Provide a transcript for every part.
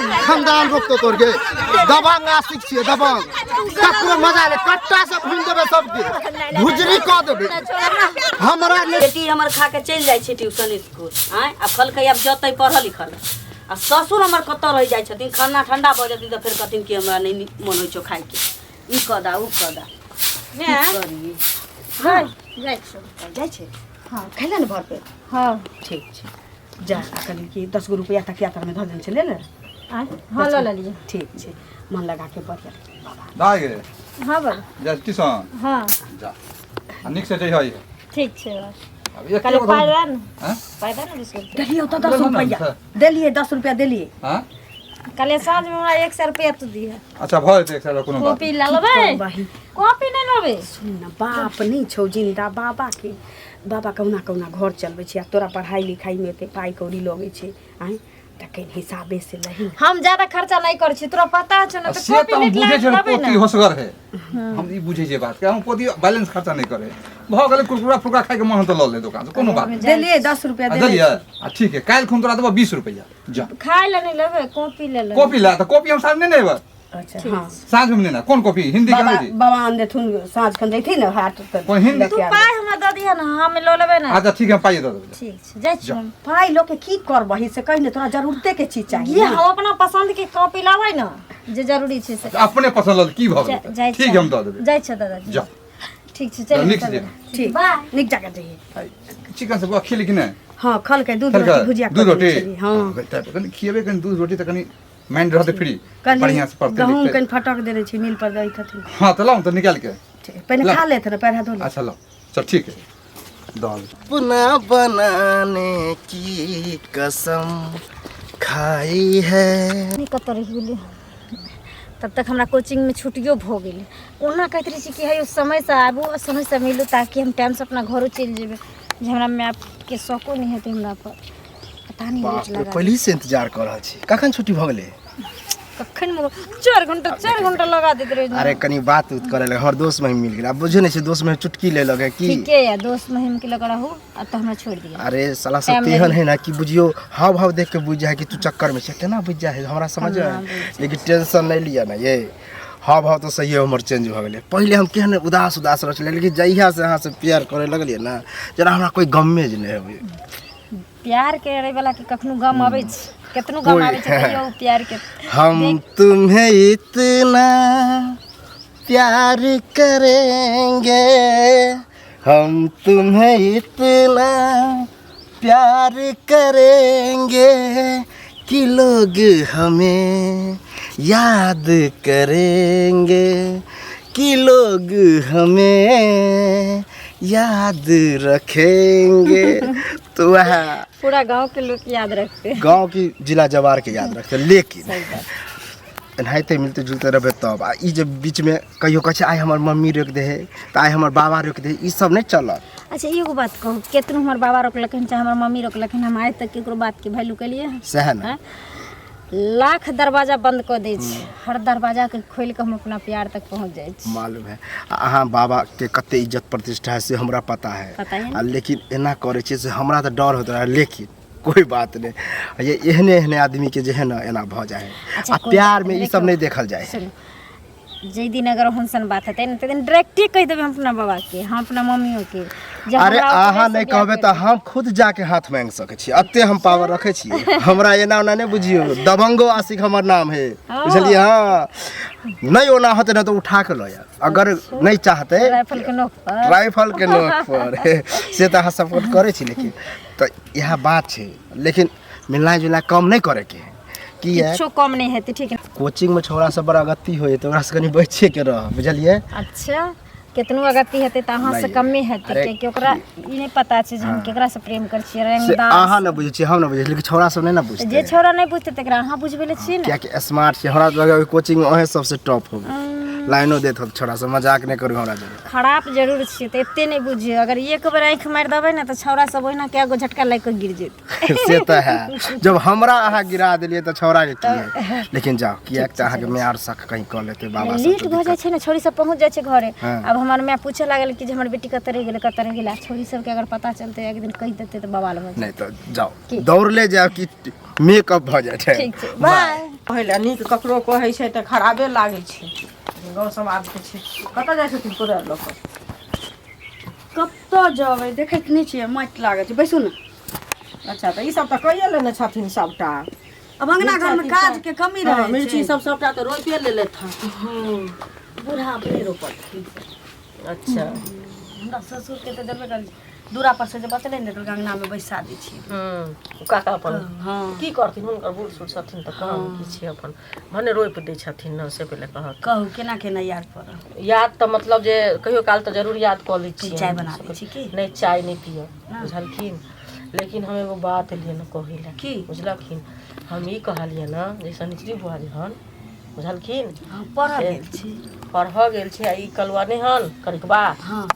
के खानदान रोकतो तोर के दबंग आशिक छियै दबंग ककरो मजा ले कट्टा से भून देबै सबके भुजरी कऽ देबै हमरा नहि बेटी हमर खा के चलि जाइ छै ट्यूशन स्कूल आँय आब कहलकै आब जतै पढ़ल लिखल आ ससुर हमर कतऽ रहि जाइ छथिन खाना ठंडा भऽ जेथिन तऽ फेर कहथिन कि हमरा नहि मन होइ छौ खाइके ई कऽ दा उ कऽ दा की करियै जाइ छियौ जाइ छै हँ खैले ने भर पेट हँ ठीक छै जा आ कहली कि 10 गो रुपैआ तकिया तरमे धऽ देने छै ले ले आँय हँ लऽ लेलियै ठीक छै मन लगा के बढ़िया बाबा दाय गे हँ बाबा जा ट्यूशन हँ जा आ नीक से जइह ठीक छै अब एक कहलियै पाइ दए ने हैं पाइ दए ने 20 रुपैआ देलियै ओतऽ दस लेलहो ने रुपैआ सर। देलियै 10 रुपैआ देलियै हैं कहलियै साँझमे हमरा 100 रुपैआ तू दिहे अच्छा भऽ जेतै 100 कोनो बात कॉपी लऽ लेबै बहिन कॉपी नहि लेबै सुन ने बाप नहि छौ जिन्दा बाबाके बाबा कहुना कहुना घर चलबै छै आ तोरा पढ़ाइ लिखाइमे एते पाइ कौड़ी लगै छै आँय तऽ कनि हिसाबे से लही हम ज्यादा खर्चा नहि करै छी तोरा पता छौ ने आ तऽ से कॉपी तऽ हम नीक बुझै लागत छियै लेबै पोती ने होशगर है हम ई बुझै छियै बात के हम पोती बैलेंस खर्चा नहि करे भऽ गेलै कुरकुरा फुरकुरा खाइके मन तऽ लऽ ले दोकान से कोनो बात नहि देलियै 10 रुपैआ आ देलियै देलियै आ ठीक है काल्हि खुन तोरा देबो 20 रुपैआ जा खाय लए नहि लेबै कॉपी ले लेबै कॉपी ला तऽ कॉपी हम साँझ नहि ने एबै अच्छा हँ साँझमे नहि ने कोन कॉपी हिंदी के बाबा अंग्रेजी बाबा आन देथुन साँझ खन जैथिन ने हाट तऽ कोन हिंदी तू पाइ हमरा दऽ दिहे ने हम लऽ लेबै ने अच्छा ठीक है हम पाइ दऽ देबै ठीक छै जाइ छी हम पाइ लऽ के की करबही से कहि ने तोरा जरूरते के चीज चाही ये हम अपना पसंद के कॉपी लाबै ने जे जरूरी छै से अपने पसंद लऽ की भऽ गेलै जाइ ठीक है हम दऽ देबै जाइ छै दादाजी जा ठीक छै चलू नीक से चलू। जेबै। ठीक बाय नीक जगह जइहे चिकन से बौआ खेली कि नहि हँ खलकै दूध खेलकै? रोटी भुजिया दूध कऽ रोटी देने छलियै, हँ तऽ कनि खिएबै कनि दूध रोटी तऽ कनि माइंड रहतै फ्री कहली बढ़िआँ से पढ़तै गहूँम लिखतै कनि फटक देने छी मिल पर दैत हथिन हँ तऽ लाउ ने तऽ निकालि के ठीक, पहिने ला। खा लेत ने पैर हाथ धो ले अच्छा लाउ चल ठीक है दाल अपना बनाने की कसम खाई है नहि कतऽ रहि गेलै तब तक हमरा कोचिंगमे छुट्टियो भऽ गेलै ओना कहैत रहै छी कि हे समयसँ आबू आ समयसँ मिलू ताकि हम टाइमसँ अपना घरो चलि जेबै जे हमरा मायके शौको नहि हेतै हमरा पर पता नहि बाप लेट रे लगा पहिले से इंतजार कर रहल छी कखन छुट्टी भऽ गेलै कखन 4 घंटा 4 घंटा लगा दैत रहै अरे कनि बात उत करे लगे हमर दोस्त महिम मिल गेल आब बुझे नहि छै दोस्त महिम चुटकी ले लगे की ठीके यऽ दोस्त महिम के लग रहू आ तऽ हमरा छोड़ि दिअ अरे साला सब टाइम तेहन है ना कि बुझियो हाव भाव देख के बुझ जाए कि तू चक्कर में छै केना बुझ जाए हमरा समझ में आयल। लेकिन टेंशन नहीं लिया ना ये हाव भाव तो सही हमर चेंज भऽ गेलै पहिले हम केहन उदास उदास रहै छलियै लेकिन जहिया से अहाँ से प्यार करे लगलियै ना जेना हमरा कोई गमे जे नहि होय प्यार करे वाला के कखनो गम अबै छै केतनो गम कोइ- आबै छै तैयो उ प्यार के हम तुम्हें इतना प्यार करेंगे हम तुम्हें इतना प्यार करेंगे कि लोग हमें याद करेंगे कि लोग हमें याद रखेंगे तो वह पूरा गांव के लोग याद रखते हैं गांव की जिला जवार के याद रखते लेकिन एनाहिते मिलते जुलते रहबै तब आ ई जे बीचमे कहियो कहै छै आइ हमर मम्मी रोकि दे है तऽ आइ हमर बाबा रोकि दे है ई सब नहि चलत अच्छा एगो बात कहू केतनो हमर बाबा रोकलखिन चाहे हमर मम्मी रोकलखिन हम आइ तक केकरो बात के वैल्यू केलिए हन? सएह ने आँय? लाख दरवाजा बंद कऽ दै छै हर दरवाजा के खोलि कऽ हम अपना प्यार तक पहुँच जाइ छी मालूम है आ अहाँ बाबाके कते इज्जत प्रतिष्ठा है से हमरा पता है पता है आ लेकिन एना करै छियै से हमरा तऽ डर होइत रहै लेकिन कोई बात नहीं ये एहने एहने आदमी के जे है ना एना भऽ जाइ है अच्छा, आ कोई प्यार बात में नहीं, ई सब नहीं देखल जाइ है सुनू जाहि दिन अगर ओहन सन बात हेतै ने ताहि दिन डायरेक्टे कहि देबै हम अपना बाबा के हम अपना मम्मियो के जे अरे हमरा ओकरे अहाँ से नहि बियाह कहबै करि तऽ हम खुद जाके हाथ मांगि सकै छी एते हम पावर रखै छियै हमरा एना ओना नहि बुझियौ दबंगो आशिक हमर नाम है बुझलियै हँ नहि ओना होतै ने तऽ उठा के लऽ आयब अगर नहि चाहतै राइफल के नोक पर राइफल के नोक पर से तऽ अहाँ सपोर्ट करै छी लेकिन तऽ इएह बात छै लेकिन मिलनाइ जुलनाइ कम नहि करैके है किया किछो कम नहि हेतै ठीक ने कोचिंगमे छौड़ा सब बड़ा अगत्ती होइ तऽ ओकरा से कनि बचिए के रह बुझलियै अच्छा केतनो अगत्ती हेतै तऽ अहाँ से नहि। कमे हेतै अरे कियाकि ओकरा ई नहि पता छै जे हम केकरा से प्रेम करै छियै से रंगदार अहाँ नहि बुझै छियै हम नहि बुझै छियै लेकिन छौड़ा सब नहि ने जे बुझतै छौड़ा नहि बुझतै तकरा अहाँ बुझबै लए छियै ने कियाकि स्मार्ट छै हमरा लगै कोचिंगमे अहें सबसे टॉप होबै लाइनो देत होत छौड़ा सब मजाक नहि करू हमरा जरे खराब जरूर छियै तऽ एते नहि बुझियौ अगर एक बेर आँखि मारि देबै ने तऽ छौड़ा सब ओहिना कए गो झटका लागि कऽ गिर जेतै से तऽ है जब हमरा अहाँ गिरा देलियै तऽ छौड़ा के की है लेकिन जाओ किएक तऽ अहाँके माय आर शक कहीं कऽ लेतै बाबा सब लेट तऽ भऽ जाइ छै ने छौड़ी सब पहुँच जाइ छै घरे हाँ। आब हमर माय पूछे लागल कि जे हमर बेटी कतऽ रहि गेलै कतऽ रहि गेलै आ छौड़ी सबके अगर पता चलतै एक दिन कहि देतै तऽ बवाल भऽ नहि तऽ जाओ दौड़ले जाओ कि मेकअप भऽ जाइ छै ठीक छै बाय। कहै लए नीक ककरो कहै छै तऽ खराबे लागै छै। गाँव समाजके छै। कतऽ जाइ छथिन कोदारि लऽ कऽ? कतऽ जेबै, देखैत नहि छियै माटि लागल छै, बैसू ने। अच्छा, तऽ ई सब तऽ कैये लेने छथिन सबटा। अब अंगना घर में काज के कमी हँ, रहै मिर्ची छै। सब सबटा तऽ रोपिए लेलथि हँ। बूढ़ा अपने रोपलखिन। अच्छा। हमरा ससुर के तऽ देबे करै दूरा पर से जे बचलै ने तऽ अंगना में बैसा दै छियै। हूँ, काका अपन। हँ। की करथिन, हुनकर बूढ़ सूढ़ छथिन तऽ काम की छै, अपन भने रोपि दै छथिन ने, से पहिले कहत। कहू केना केना याद पड़ल? याद तऽ मतलब जे कहियो काल तऽ जरूर याद कऽ लै छियै। चाय बना दै छी की? नहि, चाय नहि पियब, बुझलखिन। लेकिन हम एगो बात एलियै ने कहै लए। की? बुझलखिन, हम ई कहलियै ने जे शनिचरी बुआ जे हन, बुझलखिन, हँ, पढ़ऽ से गेल छी। पढ़ऽ गेल छै आ ई कलुआ नहि हन करिकबा, हँ,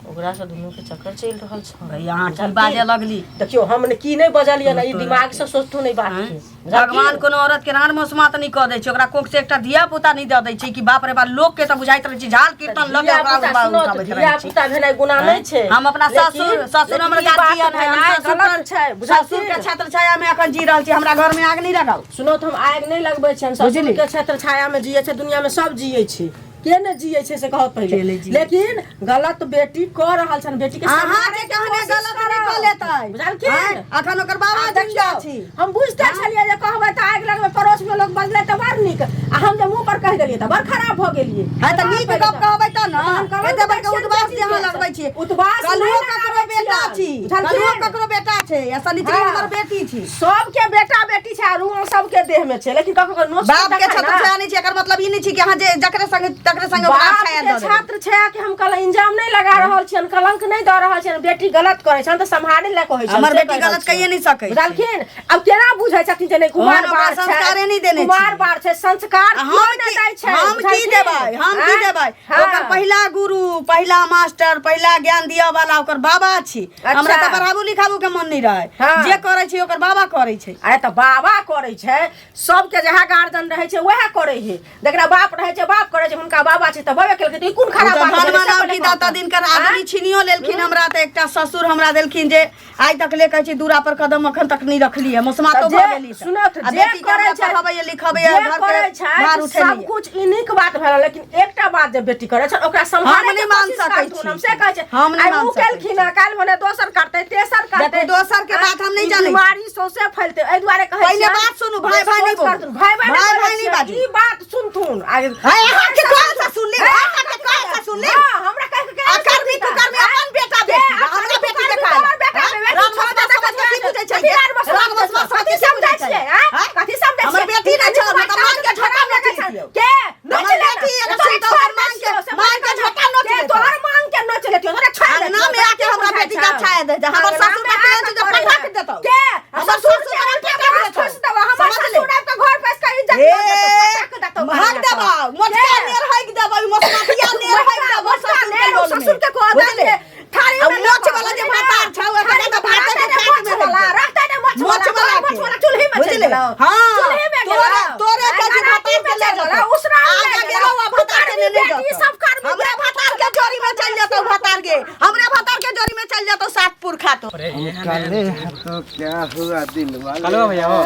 ओकरासँ दुनूके चक्कर चलि रहल छै। भैया, अहाँ की बाजऽ लगली? देखियौ, हम ने की नहि बजलियै ने, ई दिमागसँ सोचथुन एहि बातके। भगवान कोनो औरत के रान मसमात नहि कऽ दै छै, ओकरा कोख से एकटा धिया पुता नहि दऽ दै छै कि बाप रे बाप, लोक के तऽ बुझाइत रहै छै झाल कीर्तन लऽ के ओकरा धिया-पुता सुनो तऽ उठाबैत रहै छै। धिया-पुता भेनाइ गुनाह नहि छै। हम अपना लेकिन- ससुर, ससुर लेकिन हमर ई बात गार्जियन है, हम भेनाइ ससुर गलत पर- छै, बुझलखिन? ससुर के छत्र छाया में अखन जी रहल छी, हमरा घर में आग नहीं लगाउ। सुनो तऽ, हम आगि नहि लगबै छियनि। ससुर के छत्र छाया मे जियै छै, दुनिया मे सब जियै छै, के ने जियै छै से कहत के पहिले। नहि जियै? लेकिन गलत बेटी कऽ रहल छनि, बेटी के अहाँ सम्हारे के के कहने कोशिश गलत नहीं करब। कऽ लेतै। बुझलखिन? आँय? अखन ओकर बाबा आब जिंदा देखियौ, छी। हम बुझते छलियै जे कहबै तऽ आगि लगबै, पड़ोस मे लोक बजलै तऽ बड़ नीक, आ हम जे मुँह पर कहि देलियै तऽ बड़ खराब भऽ गेलियै। है तऽ नीक गप कहबै तऽ ने, हम कहबै एते बड़का तऽ उद्वास जे अहाँ लगबै छियै। उद्वास कलुओ नहि ककरो लगाबै बेटा छियनि। छी, बुझलखिन? कलुओ ककरो बेटा छै आ सनिचरी हँ। हमर बेटी छी। सबके बेटा बेटी छै आ रुआ सबके देह में छै, लेकिन ककरो नोच बाप के छत्र छाया नहि छै, एकर मतलब ई नहि छै कि अहाँ जे जकरे संगे तकरे संगे ओकरा बाप छाया के दऽ देबै। छात्र छाया के हम कल इंजाम नहीं लगा रहल छियन, कलंक नहीं दऽ रहल छियन। बेटी गलत करै छन तऽ सम्हारे लए कहै छियन। हमर से बेटी कहि रहल गलत छियन। कहिए नहि सकै छै। बुझलखिन? आब केना बुझै छथिन जे नहि कुमार ओहन ओकरा बार छै, संस्कारे नहि देने कुमार छियै। बार छै, संस्कार आ कियो हम नहि की दै छै, हम की बुझलखिन? देबै, हम की आँय? देबै? हाँ। ओकर पहिला गुरु, पहिला मास्टर, पहिला ज्ञान दिअ वाला ओकर बाबा छी। अच्छा। हमरा तऽ पढ़ाबू लिखाबू के मन नहि रहै। हाँ। जे करै छै ओकर बाबा करै छै। अरे तऽ बाबा करै छै, सबके जएह गार्जियन रहै छै वएह करै है। जकरा बाप रहै छै बाप करै छै, हुनका बाबा छै तऽ बबे केलकै, तऽ ई कोन ओ खराब तऽ बात धन भेलै, से मानव पहिले की दाता कहू। दिनकर आदमी छीनियो लेलखिन हमरा तऽ एकटा ससुर हमरा देलखिन जे आइ तक ले कहै छी दूरा पर कदम अखन तक नहि रखलियै, मसमातो तऽ भऽ जे गेली तऽ। सुनत आ जे बेटी के करै हमरा छै, पढ़बैए लिखबैए, जे घर करै के छै भार सब उठेलैए। कुछ ई नीक बात भेल, लेकिन एकटा बात जे बेटी करै छै ओकरा सम्हारे हम नहि के मान कोशिश सकै करथुन, छी। हम से कहै छै। हम नहि आइ मान उ सकै केलखिन हँ, काल्हि भने दोसर करतै, तेसर करतै। देखू, दोसर के बात हम नहि ई जानै छी। बीमारी सौंसे फैलतै, एहि दुआरे कहै पहिले छियनि बात सुनू, भाय जे भाय नहि सोच बोलू। करथुन, भाय भाय भाय नहि भाय बोलै नहि छियै, बाजू। ई बात सुनथुन। आगे है, अहाँके कौन सा सुन लेब? अहाँके कौन सा सुन लेब? हाँ, हमरा कहि के अकर्मी कुकर्मी अपन बेटा बेटी, हमरा बेटी के तोहर बेटा बेटी राम छोड़ मसमा दे, समझ के की बुझै छै? कथी राम मसमा राम मसमा समझ के कथी की बुझै समझै छै? छियै, आँय? आँय? कथी समझै हमर छियै? बेटी नहि छै, हमरा तऽ मांग के झोटा नोचि लितियौ। के हमर नोचि लेना। बेटी अगर तोरा सुनतौ छोड़ तऽ मांग के- दै छियौ, मांग के झोटा नोचि के लेतौ। तोहर मांग के नोचि लेतियौ, तोरा छोड़ अंगना देतियौ, में आके हमरा बुझाइ बेटी के छौ। छाया दे दे। हमर अंगना ससुर में के आके जे करै पटक है। देतौ। के हमर ससुर ससुर के के पटक पटक देतौ। देतौ। हमर समझ ले। ससुर आबि के घर पर के इज्जत ए, दऽ देतौ, पटक देतौ भाग घर देबौ, पर। मोटका के? नेर हइक देबौ, ई मोटमाटिया नेर हइक देबौ, मोटका ससुर के नेर, लोल में। ससुर के कहऽ बुझले? दे, थारी आ में मोछ रखो, वाला जे बुझली ना? भातार छौ, ओकरा थारी तऽ में भाते के भाते काट में मोछ वाला, रखि दे। रखते ने मोछ मोछ वाला, वाला मोछ के। वाला चूल्ही में चलि बुझले? गेलौ। हाँ, चूल्ही में तोरे गेलौ। तोरे के जे राती भातार में के ले चलि जेतौ। गेलौ, उसरा ले आगा गेलौ। गेलौ आ भातार के लेने बेटी जेतौ। सब कर्मी हमरा भातार के जोड़ी में चलि जेतौ भातार के, हमरा भातार के जोड़ी में चलि जेतौ सात पुरखा तो। काले हैं तो क्या हुआ दिल वाले। हेलो भैया, हो।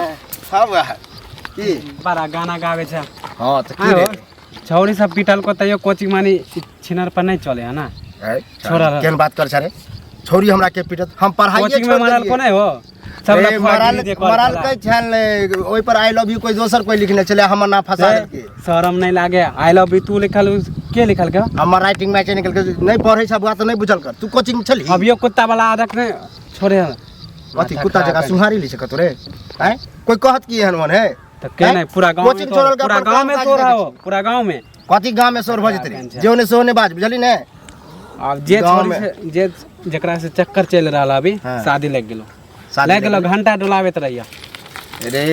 हाँ वाह की बड़ा गाना गावे छै। हाँ तऽ की हाँ रे? हो। छौरी सब पिटल को तैयो कोचिंग मानी छिनर पर नहीं चले है ना। है, छोड़ा रह। केहन बात कर छे रे? छौरी हमरा के पिटत, हम पढ़ाइए कोचिंग में छोड़ मारल देलियै। को नहीं हो सब रे, लफुआ मरल गिरी जे कर मरल छला। के छल ने, ओहि पर I love you कोई दोसर कोई लिखने छलै, हमर नाम फंसा ए, देलकै। शरम नहीं लागे? I love you तू लिखल, के लिखल के? हमर राइटिंग मैच निकल के नहीं पढ़ै छ बुआ तऽ नहीं बुझल कर। तू कोचिंग छली? अभियो कुत्ता वाला आदत नहीं छोड़े। अथी कुत्ता जकाँ सुहारी लै छै कतौ रे? आँय, कोई कहत की एहन ओहन है? तऽ के नहीं पूरा गांव में कोचिंग तो छोड़ल के पूरा अपन गांव काम में काज तो देखै रहो पूरा गांव में। कथी गाँव में शोर भऽ जेतै रे? जे ओने से ओने बाज, बुझली ने? आब जे गाँव छोरी में। से जे जकरा से चक्कर चलि रहल अभी हाँ। शादी लागि गेलो। शादी लागि गेलो, लागि घंटा डोलाबैत रहिया। रे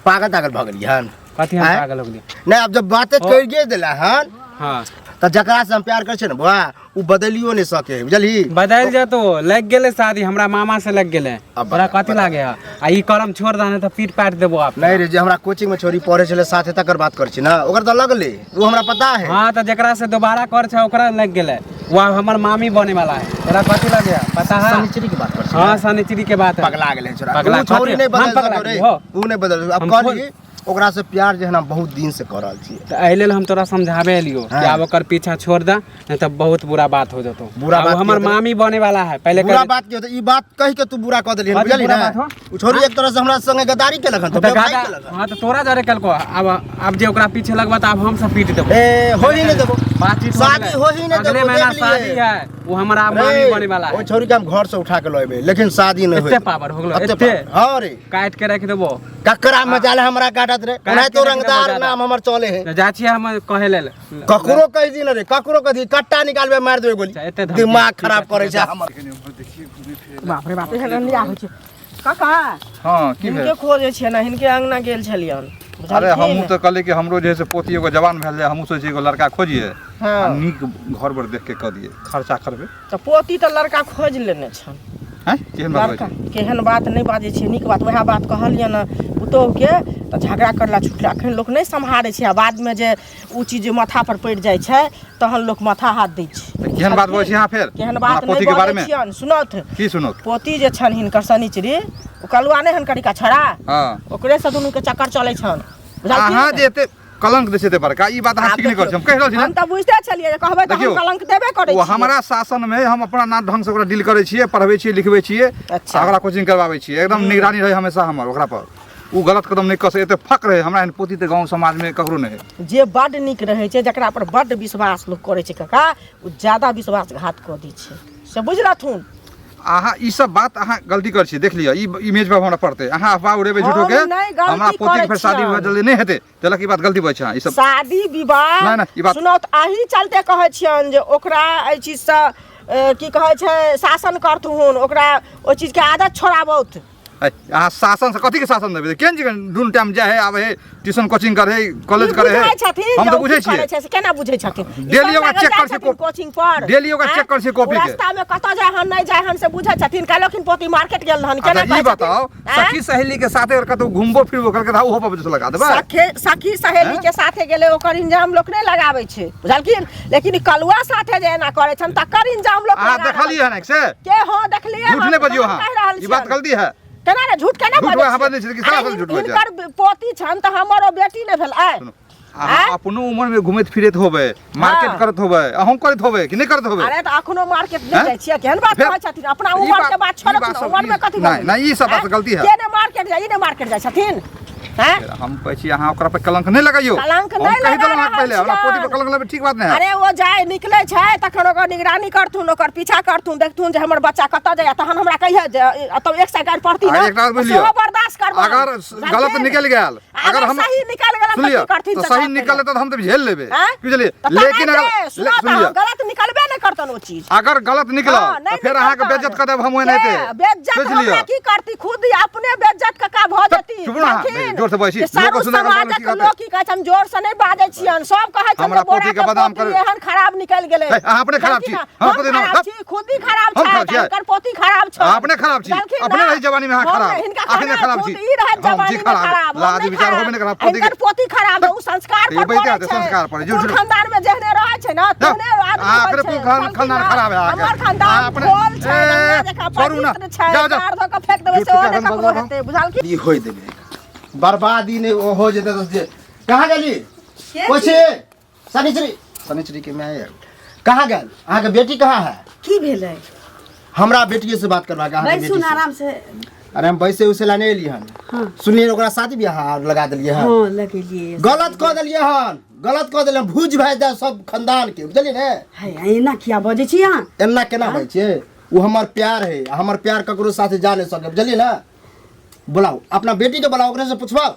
पागल तागल भऽ गेलियै हन? कथी हम आँय? पागल हो गेलियै? नहि, आब जब बाते हो। करिए देला हन हाँ तऽ जकरा से हम प्यार करै छियै ने बौआ, ओ बदलियो नहि सकै है, बुझलही? बदलि जेतो, लागि गेलै शादी हमरा मामा से लागि गेलै। अब तोरा बता, कथी लागे है? आ ई करम छोड़ दे, नहीं तऽ पीट पाट देबो आप। नहीं रे, जे हमरा कोचिंग में छोरी पढ़े छलै साथे तकर बात करै छी ने, ओकर तऽ लगलै, ओ हमरा पता है। हाँ तऽ जकरा से दोबारा कर छै ओकरा लागि गेलै, वो आब हमर मामी बने वाला है। तोरा कथी लगे है? पता है? शनिचरी के बात करै छी। हाँ, शनिचरी के बात है। पगला गेलै छोरा। पगला ओ छौरी कथी? नहीं हम बदल पगला सकै रे। गेलियै, हो। ओ नहीं बदल। अब हम कहली ओकरा से प्यार जे है ना बहुत दिन से कऽ रहल छियै। तऽ एहि लेल हम तोरा समझाबे एलियो कि हाँ। आब ओकर पीछा छोड़ दे, नहीं तऽ बहुत बुरा बात हो जतो। बुरा आब बात हमर की होतै? मामी बने वाला है पहले बुरा कर- बात की होतै? ई बात कहि के तू बुरा कऽ देलियै, कथी बुझलिही बुरा ने? बात हो? ओ छोरी एक तरह से हमरा संगे गद्दारी केलक हन, तऽ तऽ बेवफाई गादा- केलक हन। हाँ तऽ तोरा जरे कलको आब जे ओकरा पीछे लगबा तऽ आब हम सब पीट देबो। ए होही नहि देबो। बातचीत हो शादी गेलै। होही नहि अगले देबो, महीना देख लिए। शादी है, वो हमारा रे, मामी बने वाला है। ओहि छौरी के हम घर से उठा के लएबै, लेकिन शादी नहि एते होई। पावर हो गेलो, एते एते? पावर। हाँ रे। काट के रख देबो। ककरा मजाल है हमरा काटत रे? काट ओनाहितो के रख देबो रंगदार ज्यादा। नाम हमर चले है। जा छियै हम कहे लेल। ककरो कहि दी ने रे, ककरो कहि दी, कट्टा निकालबे मारि देबे गोली। अच्छा, एते धमकी। दिमाग ठीक खराब है, करै ठीक छै है। हमर। बाप रे बाप, एहन अन्याय होइ छै काका? हँ, की भेल? हिनके खोजै छियै ने, हिनके अंगना गेल छलियन। अरे हमहूँ तऽ कहलियै कि हमरो जे है से पोती एगो जवान भेल जाय, हमहूँ सोचै छियै एगो लड़का खोजियै आ नीक घर पर देख के कऽ दियै, खर्चा करबै। तऽ पोती तऽ लड़का खोजि लेने छनि। हैं, केहन बात लड़का होइ छै? केहन बात नहि बाजै छियै, नीक बात उएह बात कहलियनि ने पुतोहुके तऽ झगड़ा करला छुटला। एखन लोक नहि सम्हारै छै आ बादमे जे ओ चीज माथा पर पड़ि जाइ छै तहन लोक माथा हाथ दै छै। तऽ केहन बात बजै छी अहाँ फेर केहन हमरा बात नहि पोतीके बाजै बारेमे? छियनि, सुनौथ। की सुनत? पोती जे छनि हिनकर शनिचरी, ओ कलुआ नहि हन करिका छड़ा, ओकरे से दुनू के चक्कर चलै छनि, बुझलखिन? अहाँ जे एते कलंक दै छै एते बड़का, ई बात अहाँ आब ठीक नहि करै छी। हम कहि रहल छी हम ने तऽ बुझिते छलियै जे कहबै तऽ हम देखियौ, कलंक देबे करै ओ छियै। हमरा शासन मे हम अपना ना ढंग से ओकरा डील करै छियै, पढ़बै छियै, लिखबै छियै। अच्छा। आ ओकरा कोचिंग करबाबै छियै, एकदम निगरानी रहै हमेशा हमर ओकरा पर। ओ गलत कदम नहि कऽ सकै, एते फक रहै हमरा एहन पोती तऽ गाँव समाज मे ककरो नहि है। जे बड्ड नीक रहै छै, जकरा पर बड्ड विश्वास लोक करै छै काका, ओ ज्यादा विश्वासघात कऽ दै छै, से बुझलथुन। अहाँ ई सब बात अहाँ गलती करै छियै, देख लिअ, ई इमेज पर हमरा पड़तै। अहाँ अफवाह उड़ेबै झूठो के, हम नहि गलती हमरा पोती के करै फेर शादी विवाह छियनि। जल्दी नहि हेतै, तेलक ई बात गलती बजै छै अहाँ ई सब। शादी विवाह नहि, नहि, ई बात- सुनौ तऽ अही चलते कहै छियनि जे ओकरा एहि चीजसँ की कहै छै शासन करथुन, ओकरा ओहि चीजके आदत छोड़ाबौथ। ऐ, अहाँ शासन से कथी के शासन देबै? केहन छै दुनू टाइम जाइ है आबै है, ट्यूशन कोचिंग करे है, कॉलेज ई करे है। बुझै छथिन हम जे तऽ ओ बुझै की करै छियै छै से केना बुझै छथिन? ई डेली सब ओकरा लागल चेक जाइ करै छियै छथिन कोचिंग पर, डेली ओकरा आँय? चेक करै छियै कॉपी ओ के। रास्ता में कतऽ जाइ हन नहि जाइ हन से बुझै छथिन। काल्हिखिन पोती मार्केट गेल रहन, केना अच्छा ई कहै छथिन? बताओ, आँय? सखी सहेली के साथे अगर कतौ घुमबो फिरबो करके तऽ ओहो पर लगा देबै? सखे सखी सहेली के साथे गेलै ओकर इंजाम लोक नहि लगाबै छै, बुझलखिन? लेकिन ई कलुआ साथे जे एना करै छन तकर इंजाम लोक अहाँ लगा रहल देखलियै हन से? के? हाँ, देखलियै झूठ हन, नहि बजियौ हम अहाँ, कहि रहल ई बात छियनि। गलती है। केना ने झूठ केना झूठ बजै अहाँ छियै? बजै छियै कि सारा अरे झूठ बजै? हिनकर पोती छन तऽ हमर ओ बेटी नहि भेल आय? सुनू, अहाँ अपनो उम्र में घुमैत फिरैत होबै, मार्केट करैत होबै, अहूँ करैत होबै कि नहि करैत होबै? अरे तऽ अखनो मार्केट नहि हैं? जाइ छियै? केहन बात फेर कहै छथिन? अपना ई उम्र के बात- बात ई छोड़ू बात ने, सब- उम्र में कथी नहि, भऽ नहि, ई सब बात गेलै? गलती है। के ने मार्केट जाइ, ई ने मार्केट जाइ छथिन हैं? हम कहै छी अहाँ ओकरा पर कलंक नहि लगैयौ। कलंक हम नहि कहि लगा देलहुँ अहाँके रहल पहिले, हमरा पोती पर छियनि। कलंक लगबै ठीक बात नहि है। अरे ओ जाय निकलै छै तखन ओकर निगरानी करथुन, ओकर पीछा करथुन, देखथुन जे हमर बच्चा कतऽ जाइए, तहन हमरा कहिए जे तब एक सए गारि पड़ती आ ने, एकटा बात बुझि लिअ। सेहो बर्दाश्त करबै। अगर गलत निकलि गेल, अगर हम सही निकल गेल सुन तऽ लिअ की करथिन? तऽ चचा सही पहिले? निकललै तऽ हम तऽ झेल लेबै, आँय? बुझलियै? तऽ लेकिन तनाते, अगर सुनऽ तऽ सुन लिअ, हम गलत निकलबे नहि करतन ओ चीज। अगर गलत निकलल हाँ, तऽ नहि फेर अहाँके निकलतन। बेइज्जत कऽ देब हम ओनाहिते। के? बेइज्जत सोचि हमरा लिअ। की करती? खुद ही अपने बेइज्जत कका भऽ जेती। चुप ना, बुझलखिन? जोर से बजै छी। जे सारू लोक सुनऽ के समाजक की कहतै? लोक की कहै छै, हम जोर से नहि बाजै छियनि, सब कहै छै हमरा जे बोरा पोती के के बदनाम पोती करै- एहन खराब निकलि गेलै। हे, अहाँ अपने खराब छी। बुझलखिन? हमरा हम पोती ना- खराब छी, खुद ही खराब हम छै, खराब छियै। हिनकर पोती खराब छै। अहाँ अपने खराब छी। बुझलखिन अपने ना? रही जवानी में अहाँ हम खराब। नहि, हिनका अखने खराब खुद छी। ई रहत हम छी जवानी में खराब। खराब, हम लाज नहि विचार खराब। होबे नहि करब, पोती के- हिनकर पोती खराब है, ओ संस्कार ई पर बैठे पड़ै हेतै, छै। संस्कार पर, झूठ- कुल खानदान में जेहने रहै छै ना, तेहने आदमी अहाँ होइ अपने छै। कुल खान- बुझलखिन खानदान ना? खराब है अहाँके। हमर खानदान अहाँ अपने- खोल छै, ए, गंगा जकाँ छोड़ू ना। पवित्र छै, जाउ, जाउ। पैर धऽ कऽ फेंक देबै झूठ सेहो के नहि एखन ककरो बदनाम। हेतै, बुझलखिन? ई होय देबै बर्बादी नहि ओ हो जेतै तऽ जे कहाँ गेली? कोइ शनिचरी, शनिचरी के माय कहाँ गेल? अहाँके बेटी कहाँ है? की भेलै? हमरा बेटिए से बात करबाक अहाँके बैसू बेटी ने से। आराम से। अरे हम बैसे उसे ला नहीं एलियै हन। सुनलियै ओकरा शादी बियाह लगा देलियै हन? हँ, लगेलियै। गलत कऽ देलियै हन, गलत कऽ देलियै हन। भूज भाजि दे सब खानदान के, बुझलियै ने? है, एना किया बजै छी अहाँ? एना केना होइ छै? ओ हमर प्यार है, आ हमर प्यार ककरो साथे जा नहीं सके, बुझलियै ने? बुलाउ अपना बेटी के, बुलाउ, ओकरे से पुछबाउ।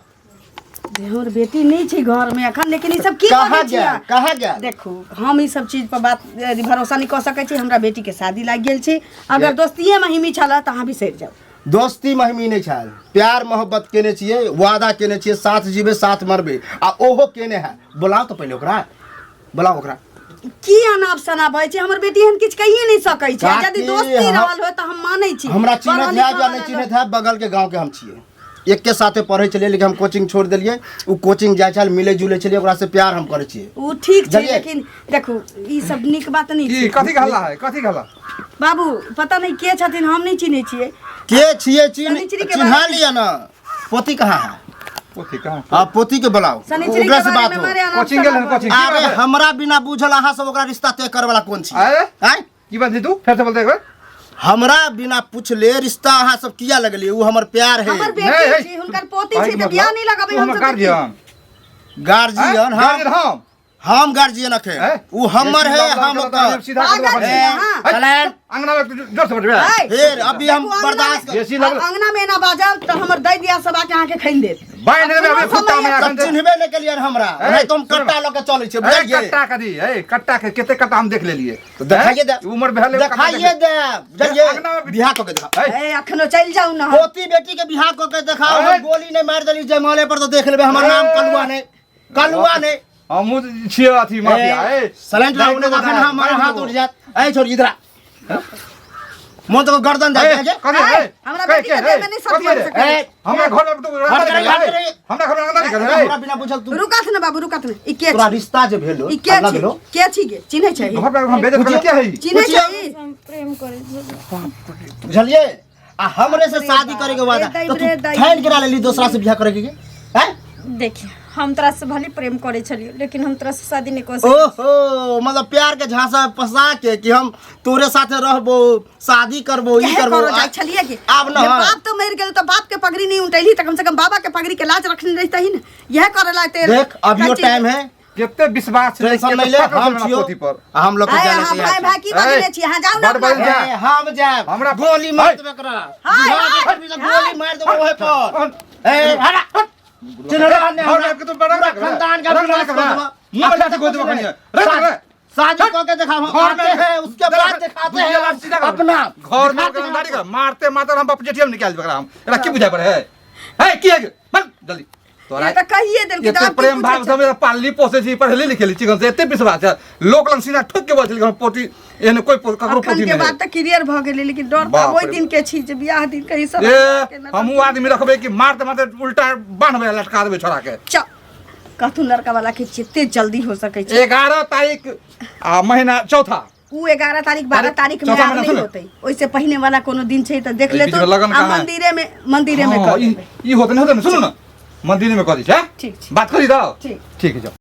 हमर बेटी नहि छै घरमे एखन, लेकिन ई सब की कहाँ बजै छी गेल? अहाँ? कहाँ गेल? देखू, हम ई सब चीज पर बात भरोसा नहि कऽ सकै छी। हमरा बेटी के शादी लागि गेल छै। अगर दोस्तिये महिमी छल तऽ अहाँ बिसरि जाउ। दोस्ती महिमी नहि छल, प्यार मोहब्बत केने छियै, वादा केने छियै, साथ जीबै साथ मरबै, आ ओहो केने है। बुलाउ तऽ पहिले ओकरा, बुलाउ ओकरा। की अनाप शनाप होइ छै? हमर बेटी एहन किछु कहिए नहि सकै छै। काकी, यदि दोस्ती रहल होय तऽ हम मानै छी। हमरा चिन्हत पढ़ल है या लिखल नहि चिन्हत है, बगल के गांव के हम छियै, एक के साथे पढ़ै छलियै, लेकिन हम कोचिंग छोड़ि देलियै, ओ कोचिंग जाइ छल, मिलै जुलै छलियै, ओकरा से प्यार हम करै छियै। ओ ठीक छै। बुझलियै? लेकिन देखू, ई सब नीक बात नहि की छै। कथी के हल्ला है? कथी के हल्ला? बाबू, पता नहि के छथिन, हम नहि चिन्है छियै। के छियै? चिन्ह शनिचरी के चिन्हा बारे- लिअ ने। पोती कहाँ है? पोती कहाँ? हाँ, पोती के बुलाओ, शनिचरी ओकरा के से बारे बात में हो। मारे आराम कोचिंग से गेल हन, कोचिंग। अरे हमरा बिना बुझल अहाँ सब ओकरा रिश्ता तय करे वाला कोन छी? आए? आँय? की बात छै तू फेर से बोलते एक बार। हमरा बिना पूछले रिश्ता अहाँ सब किया लगलिए? उ हमर प्यार है। हमर नहीं, बेटी नहीं। छी, हुनकर पोती कहैके छी, तऽ मतलब, बियाह नहीं लगाबै तू हम हमर सब। गार्जियन? गार्जियन? हम गार्जियन हम। हम गार्जियन अखे हैं? उ हमर है, ये सीधा हम लगा ओकर। हम सीधा कर पागल देबो। छी अहाँ। है, चलैन। अंगना में जोर से बैठबे। है। फिर अभी हम देखू, अंगना बर्दाश्त में- बेसी लगल। अंगना में एना बाजब तऽ हमर दै दिया सब आके अहाँके खैन देत। बाइन देबै अभी अपनो कुत्ता में समय एखन तब चिन्हबे नहि केलियै हमरा, ए, नहीं तो हम सुन। कट्टा लऽ के चलै छियै, ए, बुझलियै? कट्टा कदी ए, कट्टा के केते कट्टा हम देख लेलिए। तऽ देखाइए दे। उम्र भेल एगो कट्टा देखाइए देख- दे, बुझलियै? अंगना में- बियाह कऽ के देखाओ। ए, ए, अखनो चलि जाउ ने। पोती बेटी के बियाह कऽ के देखाओ। ए। हम गोली नहि मारि देली जयमाले पर तऽ देख लेबै, हमर नाम कलुआ नहि, कलुआ नहि। हमहूँ छियै अथी माफिया। ए, सलेंट लाउ ने, तखन हमर हाथ उठि जायत। ए छोड़, इधर आ, मोन तो गर्दन ए, दे दे। कथी, ए, हमरा कहे बेटी के के, देह ए, में नहि कथी सतियान रे? सकै। ए, हमरा घर में तो हट करी, हट करी। हमरा घर में अंगना निकल ए। हमरा बिना बुझल तू रुकत ने बाबू, रुकत ने। ई के तोरा छी? रिश्ता जे भेलो ई के छी? लगलो। के छी गे? चिन्है छै? घर में हम बेइज्जत करले के है? चिन्है छै? हम प्रेम करै छी। बुझलिए? आ हमरे से शादी करे के वादा रे तो रे तू दाई। ठान के लेली दोसरा से बियाह करे के हैं? देखिए, हम तोरा से भले प्रेम करे छलियो, लेकिन हम तोरा से शादी नहीं कर सकै। ओहो, मतलब प्यार के झांसा में फंसा के कि हम तोरे साथे रहबो, शादी करबो, ई काहे करबो। करो जाइ छलियै कि आब न जे हाँ। बाप तो मरि गेल तऽ बाप के पगड़ी नहीं उठैली तऽ कम से कम बाबा के पगड़ी के लाज रखने रहितही ने, इएह करे ला ते। देख, अभियो टाइम है। केते विश्वास छै, टेंशन केते नहीं ले, फक्र हम छै हमरा छियो पोथी पर। आ हम लोग के आय जाने अहाँ के भाई भाई की बजने छी? अहाँ जाउ ने बड़ अपना बड़ घर। जा। ए, हम जाएब। हमरा- गोली मार है। देबे एकरा। हाय, बिहार हाय, के भी गोली मार देबो ओहे पर। ए, हटा। चिन्हला ने घर हमरा। में के तू बड़ा पूरा रख, खानदान का रख, विनाश रख, कर रख। देबो। मुंह पर लाठी गोद देबो कनिया। रख, रख। शादी कऽ के देखाओ, हम घर में आते हैं उसके बाद दिखाते दुनिया हैं लाठी सीधा कर। अपना घर में ओकरा दाढ़ी कर मारते मारते हम बाप जेठिया में निकाल देबे एकरा हम। एकरा की बुझाय पड़े है? है की है? बल जल्दी तोरा ये तऽ कहिए देलकै तऽ एते आब की प्रेम भाव पूछै से हम पालली पोसे छी, पढ़ली लिखली छी, से एते विश्वास है लोक लंग सीना ठोक के बजल हम पोती एहन कोई ककरो अखन पोती के नहीं बात तऽ क्लियर भऽ गेलै, लेकिन डर तऽ बाप ओहि रे। दिन के छी जे बियाह दिन कहीं सब ए, हमहूँ आदमी रखबै कि मारते मारते उल्टा बान्हबै लटका देबै छोड़ा के। चल, कहथुन लड़का वाला के जते जल्दी हो सकै छै। 11 तारीख आ महीना चौथा। उ 11 तारीख 12 अरे, तारीख में चौथा आब महीना नहीं सुन। होतै, ओहिसे पहिने वाला कोनो दिन छै तऽ देख एहि बीच लेतौ। में लगन आ कहाँ है? मंदिरे में, मंदिरे में हाँ, कर ई देबै। ई होते नहीं होते ना, सुनू ना, मंदिर में कऽ दै छै। ठीक छै। बात करी दो। ठीक। ठीक है, जाओ।